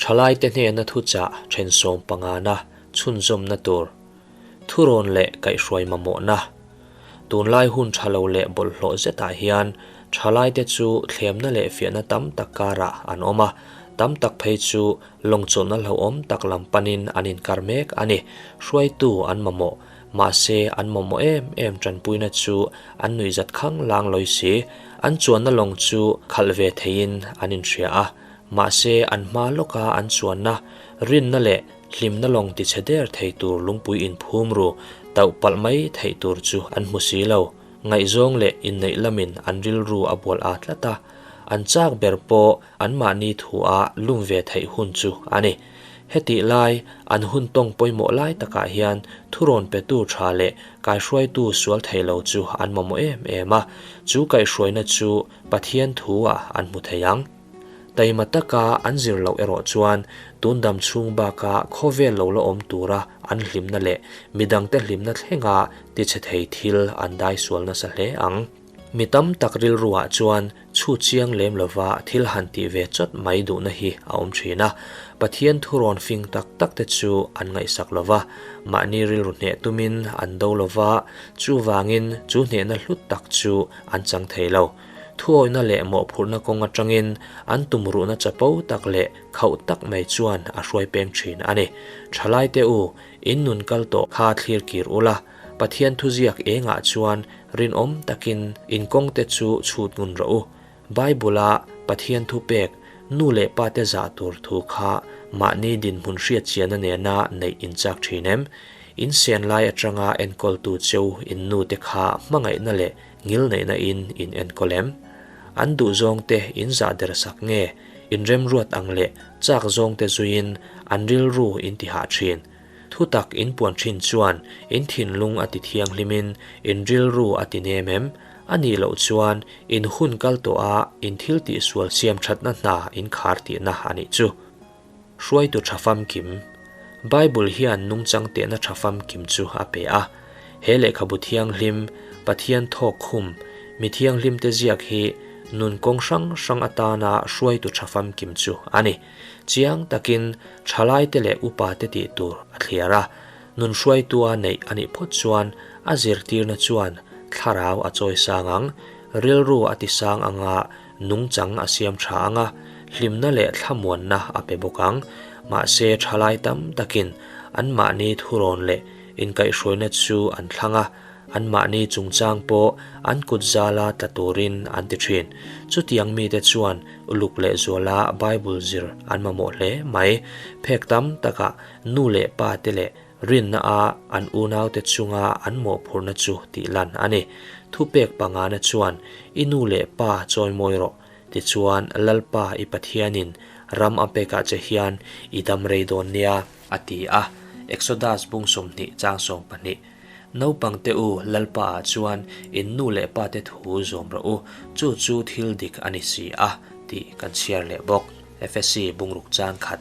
Thalaite hnena thuchah then sawm pangana chhunzawmna tur thurawn leh kaihhruai mamawhna. Tunlai hun tha lo leh bawlhhlawh zetah hian thalaite chu thlemna leh fiahna tam tak karah an awm a, tam tak phei chu lawngchawlhna hlauhawm tak lam panin an inkar mek a ni. Hruaitu an mamawh, mahse an mamawh em em tanpuina chu an nuihzat khang lang lawi si. An chuanna lawng chu khalh ve theiin an inhria a, mahse an hma lawka an chuanna rinna leh Hlimna lawng tichhe der thei tur lungpui inphum ru tauh palh mai theih tur chu an hmu si lo. Ngaihzawng leh inneih lamin an rilru a bual aa tlat a, an chak ber pawh anmahni thu a lum ve theih hun chu a ni. Hetih lai, an hun tawng pawimawh lai takah hian thurawn petu tha leh kaihruaitu sual thei lo chu an mamawh em em a, chu kaihhruaina chu Pathian thu ah an hmu thei ang. Taima taka an zir loh erawh chuan tun dam chhung baka khawvel lo la awm tura an hlimna leh midangte hlimna thlenga tichhe thei thil an dai sual nasa hle ang. Mi tam tak rilruah chuan chhu chiang lem lova thil han tih ve chawt mai duhna hi a awm thin a, Pathian thurawn fing tak tak te chu an ngaihsak lova, mahni rilru hneh tumin an do lova, chuvangin chu hnehna hlut tak chu an chang thei lo. Thuawihna leh mawhphurhna kawng atangin an tumruhna chapo tak leh khauh tak mai chuan a hruai peng thin a ni. Thalaite u, in nun kal tawh kha thlir kir ula, Pathian thuziak engah chuan rinawm takin in kawngte chu chhut ngun rawh u. Bible-a Pathian thupek, nu leh pate zah tur thu kha mahni dinhmun hriatchianna nena neih in chak thin em? In sen lai atanga enkawltu cheu in nute kha hmangaihna leh Ngilneihna in in enkawl em? An duh zawngte in zah der sak nge? In remruat ang leh chak zawngte zuiin an rilru in ti hah thin. Thu tak in puan thin chuan in thinlung a ti thianghlimin in rilru a ti nem em? A nih loh chuan in hun kal tawh a in thil tihsual siam thatna hna in khar tihna a nih chu. Hruaitu tha famkim. Bible hian nungchang tehna tha famkim chu a pe a. He lehkhabu thianghlim, Pathian thawk khum, mi thianghlimte ziak hi nun kawng hrang hrang atana hruaitu tha famkim chu a ni. Chiang takin thalaite leh upate tih tur a thliar a. Nun hruaitua neih a nih phawt chuan a zirtirna chuan thlarau a chawi sang ang, rilru a ti sang anga nungchang a siam tha ang a, hlimna leh thlamuanna a pe bawk ang. Mahse thalai tam takin anmahni thurawn leh inkaihhruaina chu an thlang a, anmahni chungchang pawh an kut zala tla turin an ti thin. Chutiang mite chuan uluk lehzuala Bible zir an mamawh hle mai. Phek tam takah Nu leh pa te leh rinna a an unaute chunga an mawhphurhna chu tih lan a ni. Thupek pangana chuan, I nu leh pa chawimawi rawh, tichuan Lalpa i Pathianin ram a pekah che hian i dam rei dawn nia, a ti a, Exodus bung 20 chang 12. Naupang te u, Lalpa ah chuan in nu leh pa te thu zawm rawh u, chu chu thil dik a ni si a, tih kan chhiar leh bawk. Efesi bungruk chang khat.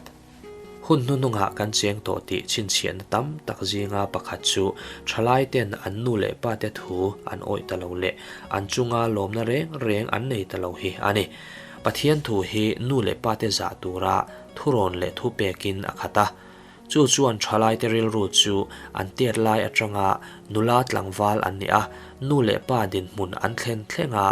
Hun hnuhnungah kan cheng tawh tih chhinchhiahna tam tak zinga pakhat chu thalaiten an nu leh pate thu an awih ta lo leh an chunga lawmna reng reng an nei ta lo hi a ni. Pathian thu hi nu leh pate zah tura thurawn leh thupekin a khat a. Chu chuan thalaite rilru chu an tet lai atanga nula tlangval an ni a, nu leh pa dinhmun an thlen thleng a,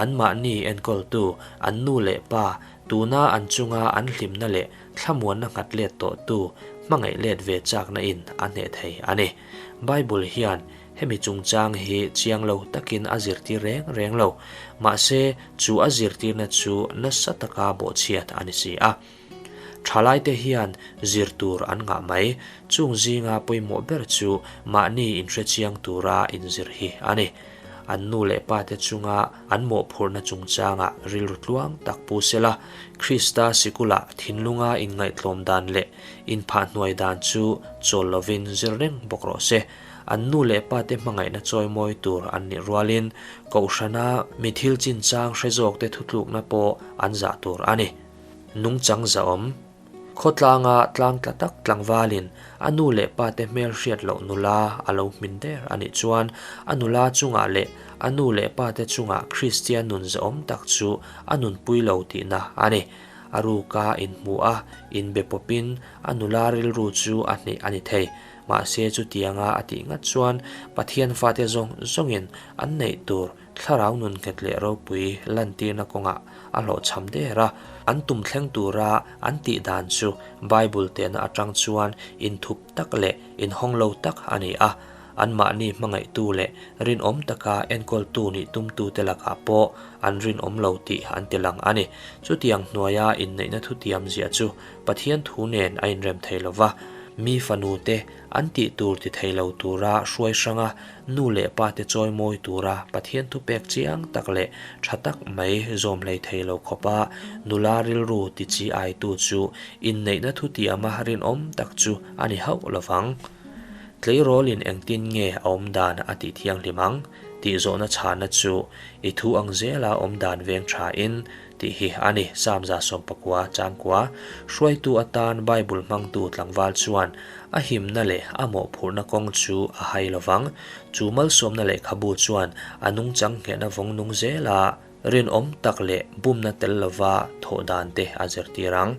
anmahni enkawltu an nu leh pa Tuna an chunga an hlimna leh thlamuanna nghat let tawhtu hmangaih let ve chakna in a hneh thei a ni. Bible hian hemi chungchang hi chiang lo takin a zirtir reng reng lo. Mahse, chu a zirtirna chu nasa taka bawhchhiat a ni si a. Thalaite hian zir tur an ngah mai. Chung zinga pawimawh ber chu mahni inhrechiang tura inzir hi a ni. An nu leh pate chunga an mawhphurhna chungchangah rilru tluang tak pu sela, Krista sikulah thinlunga inngaihtlawm dan leh inphahhnuai dan chu chawl lovin zir reng bawk rawh se. An nu leh pate hmangaihna chawimawi tur an nih rualin Kohhrana mi thil chinchang hre zawkte thutlukna pawh an zah tur a ni. Nungchang zahawm. Khawtlanga tlang tla tak tlangvalin a nu leh pate hmel hriat loh nula a lo hmin der a nih chuan a nula chungah leh a nu leh pate chungah Kristian nun zahawm tak chu a nunpui lo tihna a ni. A ruka inhmu a, inbe pawpin a nula rilru chu a hneh a ni thei. Mahse chutianga a tih ngat chuan Pathian fate zawng zawngin an neih tur thlarau nun nghet leh ropui lantirna kawngah a hlawhchham der a. An tum thleng tura an tih dan chu Bible tehna atang chuan inthup tak leh inhawng lo tak a ni a. Anmahni hmangaihtu leh rinawm taka enkawltu nih tumtute lakah pawh an rinawm lo tih an ti lang a ni. Chutiang hnuaia inneihna thutiam ziah chu Pathian thu nen a inrem thei lo va, mi fanute an tih tur ti thei lo tura hruai hranga nu leh pate chawimawi tura Pathian thupek chiang tak leh tha tak mai zawm hlei thei lo khawpa nula rilru ti chi aitu chu inneihna thutiama rinawm tak chu a ni hauh lo vang. Tleirawlin engtin nge a awm dan a tih thianghlim ang? tih zawhna chhana chu i thu ang zela awm dan veng thain tih hi a ni. Psalm 19 changkua hruaitu atan Bible hmangtu tlangval chuan a himna leh a mawhphurhna kawng chu a hai lo vang. Chu malsawmna lehkhabu chuan a nungchang nghehna vawng nung zela rinawm tak leh bumna tel lova thawh dan te a zirtir ang.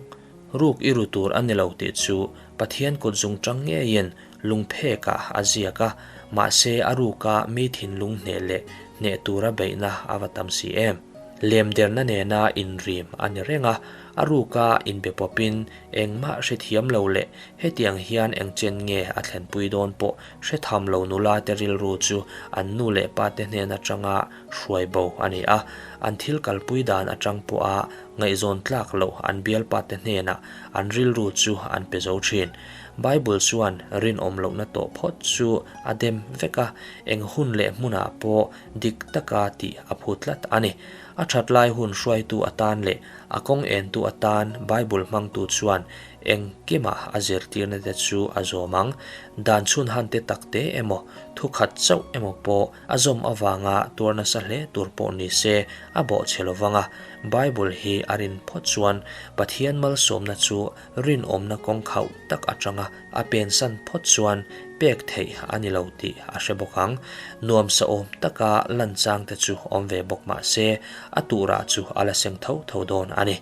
Ruk i ru tur a ni lo tih chu Pathian kut zungchang ngeiin lungphekah a ziak a, mahse a ruka mi thinlung hneh leh hneh tura beihna a va tam si em. Lemderna nena inrim a ni reng a, a ruka inbe pawpin engmah hrethiam lo leh hetiang hian engchen nge a thlenpui dawn pawh hre tham lo nula te rilru chu an nu leh pa te hnen atanga hruai bo a ni a, an thil kalpui dan atang pawha ngaihzawn tlak loh an bialpa te hnenah an rilru chu an pe zo thin. Bible chuan rinawm lohna tawh phawt chu a dem vek a, eng hun leh hmunah pawh dik taka tih a phu tlat a ni. A that lai hun hruaitu atan leh a kawng entu atan Bible hmangtu chuan engkimah a zirtirna te chu a zawm ang. Dan chhun han te tak te emaw, thu khat chauh emaw pawh a zawm avanga tuar nasa hle tur pawh ni se a bawhchhe lo vang a. Bible hi a rin phawt chuan Pathian malsawmna chu rinawmna kawng khauh tak atanga a pensan phawt chuan pek theih a ni lo tih a hre bawk ang. Nuamsa awm taka lan chang te chu awm ve bawk mah se a turah chu a la seng tho tho dawn a ni.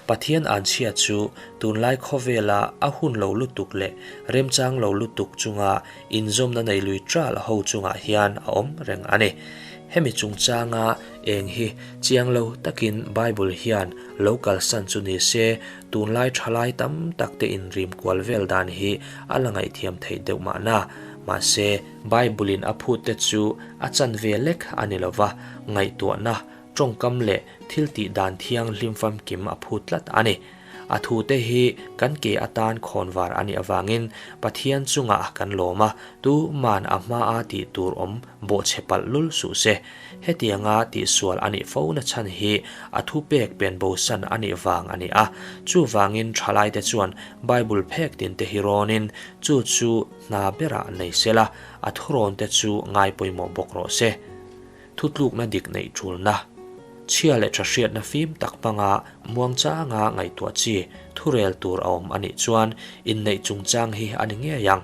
Pathian anchhia chu tunlai khawvela a hun lo lutuk leh remchang lo lutuk chunga inzawmna nei lui ṭal ho chungah hian a awm reng a ni. Hemi chungchanga eng hi chiang lo takin Bible hian lo kalsan chu ni se, tunlai ṭhalai tam tak te inrim kual vel dan hi a la ngaihthiam theih deuh mahna. Mahse, Bible-in a phut te chu a chanve lek a ni lo va, ngaihtuahna Tawngkam leh thil tih dan thianghlim famkim a phut tlat a ni. A thute hi kan ke atan khawnvar a nih avangin Pathian chungah kan lawm a, tuman a hmaa tih tur awm bawhchhe palh lul suh se. Hetianga tihsual a nih fo na chhan hi a thupek pen bosan a nih vang a ni a. Chuvangin thalaite chuan Bible phek tinte hi rawnin chu chu hna berah nei sela, a thurawnte chu ngai pawimawh bawk rawh se. Thutlukna dik neih ṭulna, chhia leh ṭha hriatna fim tak hmanga muangchanga ngaihtuah chi thurel tur a awm a nih chuan inneih chungchang hi a ni ngei ang.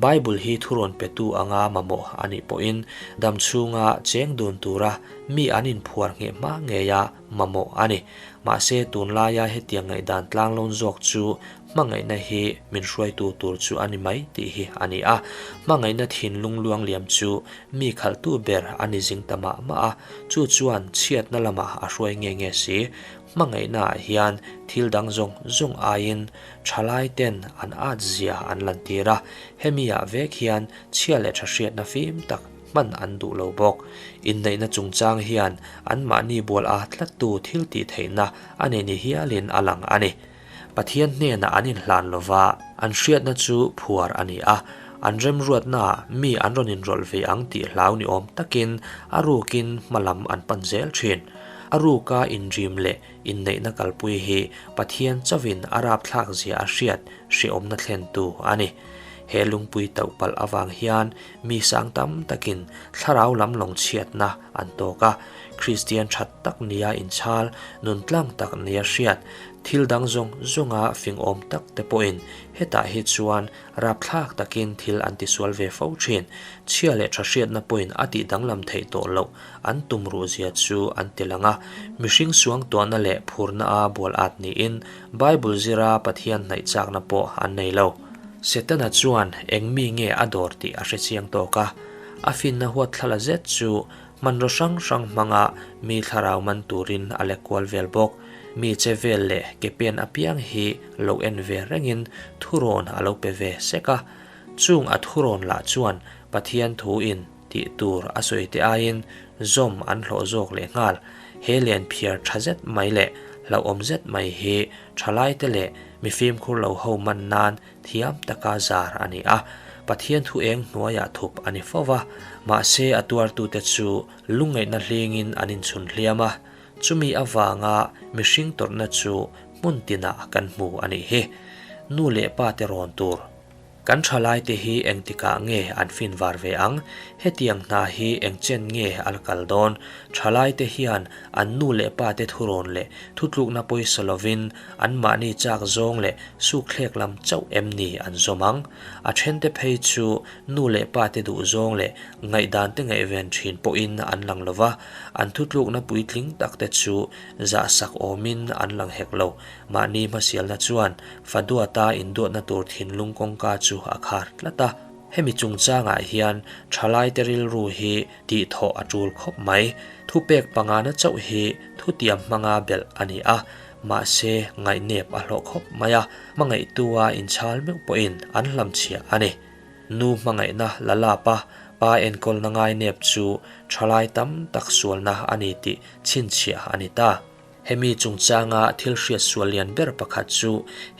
Bible hi thurawn petu anga mamawh a nih pawhin dam chhunga cheng dun tura mi an inphuar ngheh hma ngeia mamawh a ni. Mahse tunlaia hetiang ngaihdan tlanglawn zawk chu Hmangaihna hi min hruaitu tur chu a ni mai tih hi a ni a. Hmangaihna thinlung luangliam chu mi khalhtu ber a ni zing ta mah mah a, chu chuan chhiatna lamah a hruai nge nge si. Hmangaihnaah hian thil dang zawng zawng aiin thalai ten an at zia an lantir a, hemi-ah vek hian chhia leh tha hriatna fim tak hman an duh lo bawk. Inneihna chungchang hian anmahni bual a tlattu thil tih theihna a nei ni hialin a lang a ni. Pathian hnenah an inhlan lo va, an hriatna chu phuar a ni a, an remruatnaah mi an rawn inrawlh ve ang tih hlau ni awm takin a rukin hma lam an pan zel thin. A ruka inrim leh inneihna kalpui hi Pathian chauhin a rapthlak zia a hriat hrehawmna thlentu a ni. He lungpui tauh palh avang hian mi sang tam takin thlarau lam lawng chhiatna an tawk a, Kristian that tak nia inchhal, nun tlang tak nia hriat, thil dang zawng zawnga fing awm tak te pawhin hetah hi chuan rapthlak takin thil an tisual ve fo thin. Chhia leh tha hriatna pawhin a tih danglam theih tawh loh an tum ruhzia chu an ti lang a. Mihring suangtuahna leh phurna a bual at niin Bible zira Pathian hnaih chakna pawh an nei lo. Setana chuan eng mi nge a dawr tih a hre chiang tawk a. A finna huatthlala zet chu hmanraw hrang hrang hmanga mi thlarau man turin a lek kual vel bawk. Mi che vel leh ke pen apiang hi lo en ve rengin thurawn a lo pe ve sek a. Chung a thurawn lah chuan Pathian thuin tih tur a sawi te aiin zawm an hlawh zawk leh nghal. He len phiar tha zet mai leh hlauhawm zet mai hi thalaite leh mi fimkhur lo ho man nan thiam taka zar a ni a, Pathian thu eng hnuaiah thup a ni fo va, mahse a tuartute chu lungngaihna hlingin an inchhun hliam a, chumi avanga mihring tawrhna chu hmun tinah kan hmu a nih hi. Nu leh pa te rawn tur. Kan thalaite hi engtikah nge an fin var ve ang? Hetiang hna hi engchen nge a la kal dawn? Thalaite hian an nu leh pa te thurawn leh thutlukna pawisa lovin anmahni chak zawng leh sukthlek lam chauh em ni an zawm ang? A thente phei chu nu leh pa te duh zawng leh ngaihdan te ngaihven thin pawhin an lang lo va, an thutlukna puitling tak te chu zahsak awmin an lang hek lo. Mahni hmasialna chuan Faduata induatna tur thinlung kawngka chu a khar tlat a. Hemi chungchangah hian thalaite rilru hi tihthawh a tul khawp mai. Thupek pangana chauh hi thutiam hmanga belh a ni a, mahse ngaihnep a hlawh khawp mai a, hmangaihtua inchhal meuh pawhin an hlamchhiah a ni. Nu hmangaihna la lap a, pa enkawlna ngainep chu thalai tam tak sualna a ni tih chhinchhiah a ni ta. Hemi chungchanga thil hriat sual lian ber pakhat chu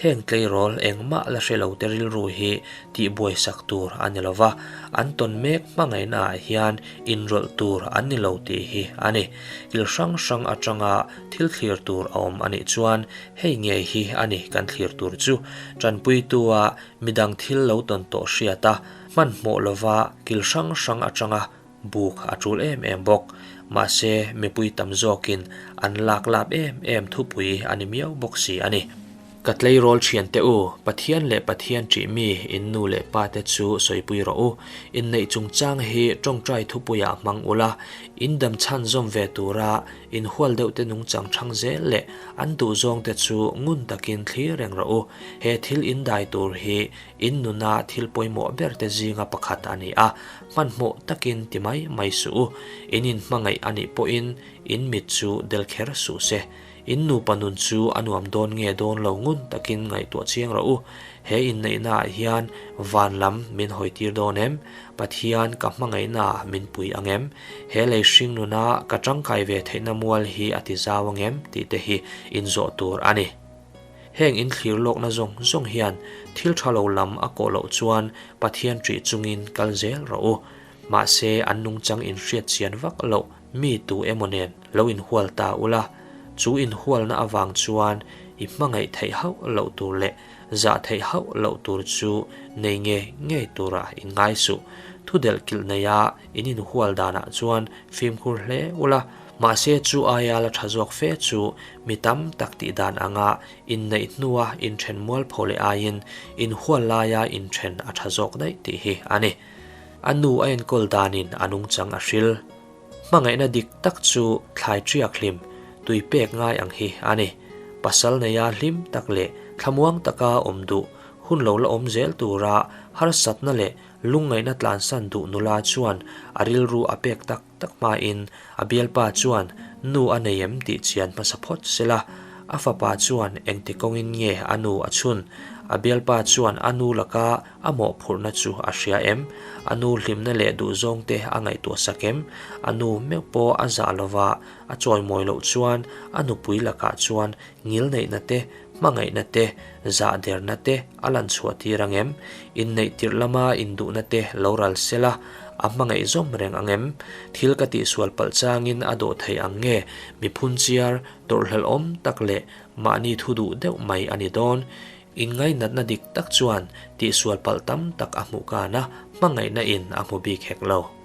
heng tleirawl engmah la hre lo te rilru hi tihbuaisak tur a ni lo va, an tawn mek hmangaihnaah hian inrawlh tur an ni lo tih hi a ni. Thil hrang hrang atanga thil thlir tur a awm a nih chuan hei ngei hi a ni kan thlir tur chu. Tanpuitua midang thil lo tawn tawh hriat a, hmanhmawh lova kil hrang hrang atanga Buk a tul em em bawk. Mahse, mipui tam zawkin an lak lap em em thupui a ni miau bawk si a ni. Ka tleirawl thian te u, Pathian leh Pathian ṭih mi in nu leh pa te chu sawipui rawh u. Inneih chungchang hi ṭawngṭai thupuiah hmang ula, in dam chhan zawm ve tura in hual deuh te nungchang ṭhang zel leh an duhzawng te chu ngun takin thlir reng rawh u. He thil in dai tur hi In nuna thil pawimawh ber te zinga pakhat a ni a, hmanhmawh takin ti mai mai suh u. In inhmangaih a nih pawhin in mit chu del kher suh se. In nupa nun chu a nuam dawn nge dawn lo ngun takin ngaihtuah chiang rawh u. He inneihnaah hian van lam min hawitir dawn em? Pathian ka hmangaihnaah min pui ang em? He lei hring nuna ka tangkai ve theihna mual hi a ti zau ang em? tih te hi inzawh tur a ni. Heng inthlir lawkna zawng zawng hian thil tha lo lam a kawh loh chuan Pathian ṭih chungin kal zel rawh u. Mahse an nungchang inhriat chian vak loh mi tu emaw nen lo inhual ta ula, chu inhualna avang chuan i hmangaih theih hauh loh tur leh zah theih hauh loh tur chu nei ngei ngei turah inngai suh. Thudelh kilh neia in inhual danah chuan fimkhur hle ula, Mahse chu aia la tha zawk fe chu mi tam tak tih dan anga inneih hnua inthen mualpho leh aiin inhual laia inthen a tha zawk daih tih hi a ni. A nu a enkawl danin a nungchang a hril. Hmangaihna dik tak chu thlai ṭiak hlim, tui pek ngai ang hi a ni. Pasal neia hlim tak leh thlamuang taka awm duh, hun lo la awm zel tura harsatna leh lungngaihna tlansan duh nula chuan a rilru a pek tak tak hmain a bialpa chuan nu a nei em tih chian hmasa phawt sela, a fapa chuan engti kawngin nge a nu a chhun? A bialpa chuan a nu laka a mawhphurhna chu a hria em? A nu hlimna leh duhzawngte a ngaihtuah sak em? A nu meuh pawh a zah lova a chawimawi loh chuan a nupui lakah chuan ngilneihna te, hmangaihna te, zahderna te a lan chhuah tir ang em? Inneih tirh lama induhna te lo ral sela, a hmangaih zawm reng ang em? Thil ka tihsual palh changin a dawh thei ang nge? Mi phunchiar, tawrhhlelhawm tak leh mahni thu duh deuh mai a ni dawn. Inngainatna dik tak chuan tihsual palh tam tak a hmuh kan a, hmangaihna in a hmu bik hek lo.